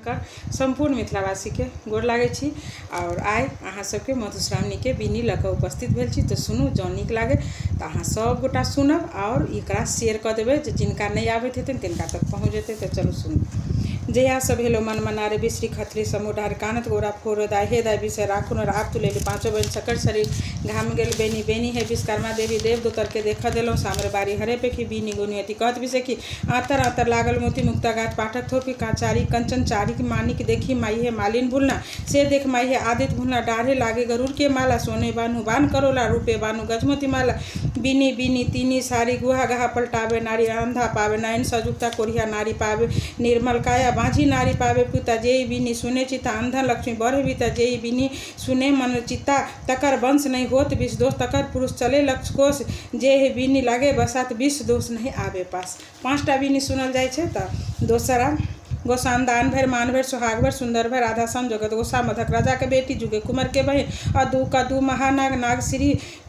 कऽ सम्पूर्ण मिथिलावासीके गोर लागै छी। आओर आइ अहाँ सबके मधुश्रावणीके बीनी लऽ कऽ उपस्थित भेल छी। तऽ सुनू, जँ नीक लागै तऽ अहाँ सब गोटा सुनब आओर एकरा शेयर कऽ देबै जे जिनका नहि आबैत हेतनि तिनका तक पहुँच जेतै। तऽ चलू सुनू। जहियासँ भेलो मन मना रे बिसरी खथली समुदार कानत गोरा फोरो दाय हे दाय बिसर राखू न आब तू लेली पाँचो बहिन सकर शरीर घाम गेल बेनी बेनी हे विश्वकर्मा देवी देव दोतर के देख देलहुँ सामरे बारी हरे पेखी बीनी गुनी अति कहत बिसेखी आतर आतर लागल मोती मुक्ता गाछ पाठक थोपी काचारी कंचन चारिक मानिक देखी माई हे मालिन भूलना से देख माई हे आदित भूलना डाढ़े लागे गरुड़ के माला सोने बान्हू बान करोला रूपे बान्हू गजमोती माला बीनी बीनी तीनी सारी गुहा गहा पलटावे नारी अंधा पावे नयन सजुक्ता कोरिया नारी पावे निर्मल काया बाँझी नारी पावे पुता जेई बीनी सुने चिता अंधन लक्ष्मी बढ़े बीता जेई बीनी सुने मन चित्ता तकर वंश नहीं होत विष दोष तकर पुरुष चले लक्ष्य कोष जे हे बीनी लागे बसात विष दोष नहीं आवे पास। 5टा बीनी सुनल जाइ छै। तऽ दोसर आब गोसाम दान भरि मान भरि सोहाग भरि सुन्दर भरि राधा श्याम जगत गोसा मधक राजाके बेटी जुगे कुमरके बहिन अदू कदू महानाग नागश्री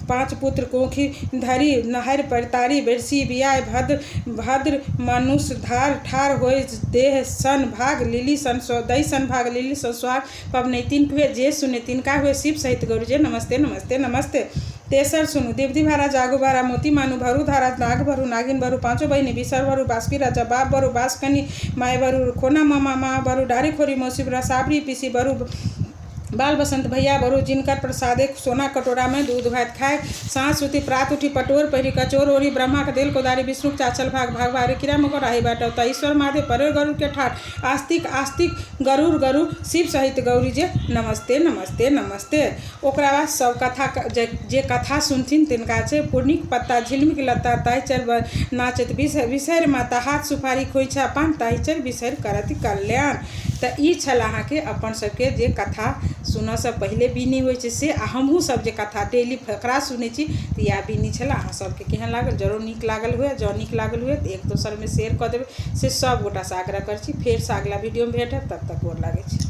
5 पुत्र कोखि धरि नहरि परतारी बेरसी बियाय भद्र भद्र मनुष धार ठार होय देह सन भाग लिली सन दही सन भाग लिली सन सोहाग पबनैतिन हुए जे सुने तिनका हुए शिव सहित गौरी जे नमस्ते नमस्ते नमस्ते। तेसर सुनू देवदी भारा जागो भारा मोती मानु भरू धारा नाग भरू नागिन भरू पाँचो बहिनी बिसर भरू बासकी राजा बाप भरू बासकनी माय भरू खोना मामा माँ भरू डारी खोरी मौसी भरू साबरी पीसी भरू बाल बसंत भैया बरू जिनकर प्रसादे सोना कटोरा में दूध भात खाए साँझ सुती प्रात उठी पटोर पहिरी कचोर ओरी ब्रह्मा के दिल कोदारी विष्णु चाचल भाग भाग भारी कीड़ा मकोड़ा राही बाटो त ईश्वर महादेव परे गरुड़ के ठाठ आस्तिक आस्तिक गरुड़ गरुड़ शिव सहित गौरी जे नमस्ते नमस्ते नमस्ते। ओकरा बाद सब कथा जे कथा सुनथिन तिनका छै पूर्णिक पत्ता झिलमिक लत्ता ताहि चर नाचैत बिसरि माता हाथ सुपारी खोइछा पान ताहि चर बिसरि करत कल्याण। तऽ ई छल अहाँके अपन सबके जे कथा सुनऽसँ पहिले बीनी होइ छै से, आ हमहूँ सब जे कथा डेली फकरा सुनै छी तऽ इएह बीनी छलै। अहाँ सबके केहन लागल? जरूर नीक लागल हुए। जँ नीक लागल हुए तऽ एक दोसरमे शेयर कऽ देबै, से सब गोटासँ आग्रह करै छी। फेरसँ अगिला वीडियोमे भेट होयत, तब तक गोर लागै छी।